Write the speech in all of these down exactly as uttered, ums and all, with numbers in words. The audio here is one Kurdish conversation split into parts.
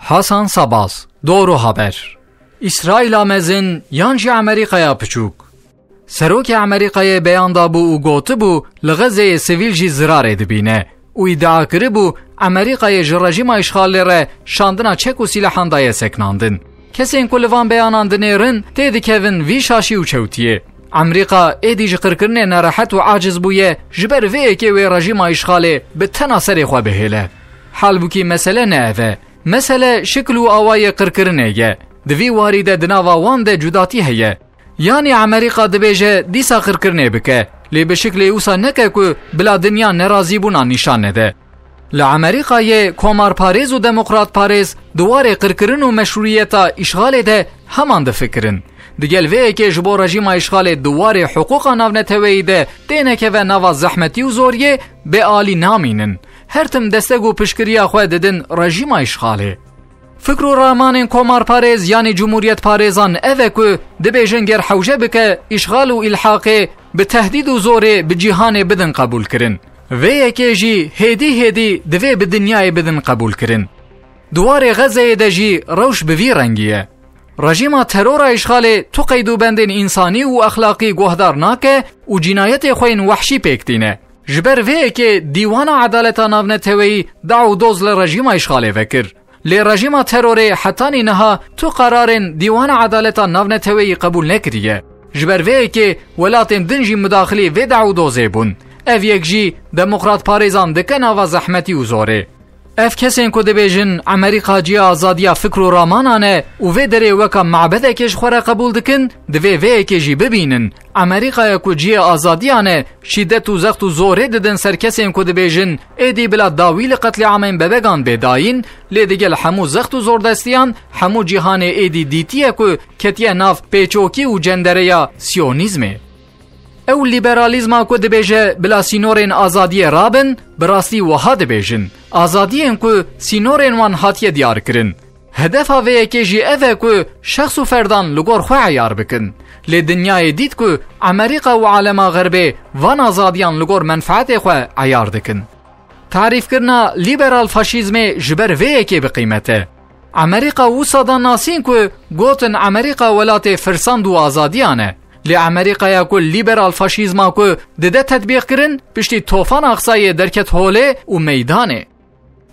Hasan Sabas, Doğru Haber. Îsraîla mezin yan jî Amerîkaya piçûk? Serokê Amerîkayê beyan dabû û gotibû, li Xezeyê sivîl jî zirarê dibîne û îdia kiribû, Amerîkayê ji rejîma îşxalê re şandina çek û sîlehan daye sekinandin. Kesên ku li van beyanan dinêrin, tê dikevin vî şaşî û çewtiyê. Amerîka êdî ji qirkirinê nerehet û aciz bûye, ji ber vê yekê wê rejîma îşxalê bi tena serê xwe bihêle. Halbûkî mesele ne ev e. Mesele şikil û awayê qirkirinê ye. Di vî warî de di nava wan de cudatî heye. Yanî Amerîka dibêje dîsa qirkirinê bike, lê bi şiklê wisa neke ku bila dinya nerazîbûna nîşan nede. Li Amerîkayê komarparêz û demokratparêz di warê qirkirin û meşrûyeta îşxalê de heman difikirin. Digel vê yekê ji bo rejîma îşxalê di warê hiqûqa navneteweyî de tênekeve nava zehmetî û zoriyê, bê alî namînin. Her tim destek û piştgiriya xwe didin rejîma îşxalê. Fikr û ramanên komarparêz yanî cumhuriyetparêzan ev e ku dibêjin ger hewce bike îşxal û îlhaqê bi tehdîd û zorê bi cîhanê bidin qebûlkirin. Vê yekê jî hêdî hêdî divê bi dinyayê bidin qebûlkirin. Di warê Xezeyê de jî rewş bi vî rengî ye. Rejîma terora îşxalê tu qeyd û bendên însanî û exlaqî guhdar nake û cînayetê xwe yên wehşî pêk tîne. Ji ber vê yekê Dîwana Edaleta Navneteweyî da û doz li rejîma îşxalê vekir. Lê rejîma terorê hetanî niha tu qerarên Dîwana Edaleta Navneteweyî qebûl nekiriye. Ji ber vê yekê welatên din jî mudaxilî vê da û dozê bûn. Ev yek jî demokratparêzan dike nava zehmetî û zorê. Ev kesên ku dibêjin Amerîka cihê azadiya fikr û ramanan e û vê derê weka mabedekê ji xwe re qebûl dikin, divê vê yekê jî bibînin. Amerîkaya ku cihê azadiyan e, şîdet û zext û zorê didin ser kesên ku dibêjin êdî bila dawî li qetlîamên bebegan bê dayîn, lê digel hemû zext û zordestiyan, hemû cîhanê êdî dîtiye ku ketiye nav pêçokî û cendereya siyonîzmê. Ew lîberalîzma ku dibêje bila sînorên azadiyê rabin, bi rastî wiha dibêjin, azadiyên ku sînorên wan hatiye diyarkirin. Hedefa vê yekê jî ev e ku şexs û ferdan li gor xwe eyar bikin. Lê dinyayê dît ku Amerîka û alema Xerbê van azadiyan li gor menfaetê xwe eyar dikin. Tarîfkirina lîberal faşîzmê ji ber vê yekê bi qîmet e. Amerîka wisa da nasîn ku gotin Amerîka welatê firsand û azadiyan e. Lê Amerîkaya ku lîberal faşîzma ku dide tetbîqkirin, piştî Tofan Aqsayê derket holê û meydanê.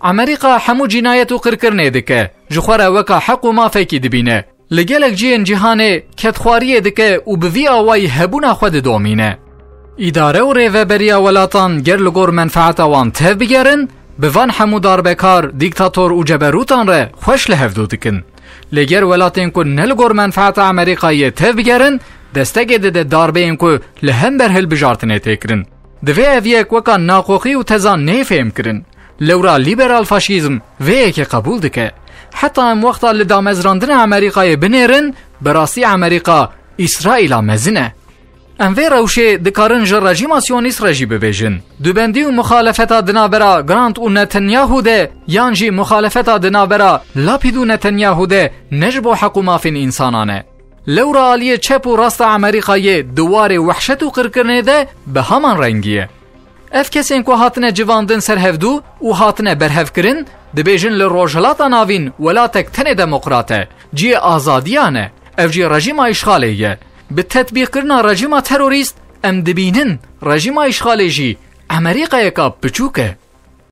Amerîka hemû cînayet û qirkirinê dike, ji xwe re weka heq û mafekî dibîne. Li gelek cihên cîhanê kedxwariyê dike û bi vî awayî hebûna xwe didomîne. Îdare û rêveberiya welatan ger li gor menfaeta wan tev bigerin, bi van hemû darbekar, dîktator û ceberûtan re xweş li hevdû dikin. Lê ger welatên ku ne li gor menfaeta Amerîkayê tev bigerin, destegê dide darbeyên ku li hember hilbijartinê tê kirin. Divê ev yek weka naqoqî û teza neyê fêhmkirin. Lewra lîberal faşîzm vê yekê qebûl dike. Heta em wexta li damezrandina Amerîkayê binêrin, bi rastî Amerîka Îsraîla mezin e. Em vê rewşê dikarin ji rejîma siyonîst re jî bibêjin. Dubendî û muxalefeta di navbera Grant û Netanyahu de yan jî muxalefeta di navbera Lapid û Netanyahu de ne ji bo heq û mafên însanan e. Lewra aliyê çep û rasta Amerîkayê di warê wehşet û qirkirinê de bi heman rengî ye. Ev kesên ku hatine civandin ser hevdû û hatine berhevkirin, dibêjin li Rojhilata Navîn welatek tenê demokrat e, cihê azadiyan e, ev jî rejîma îşxalê ye. Bi tetbîqkirina rejîma terorîst em dibînin rejîma îşxalê jî Amerîkayeka piçûk e.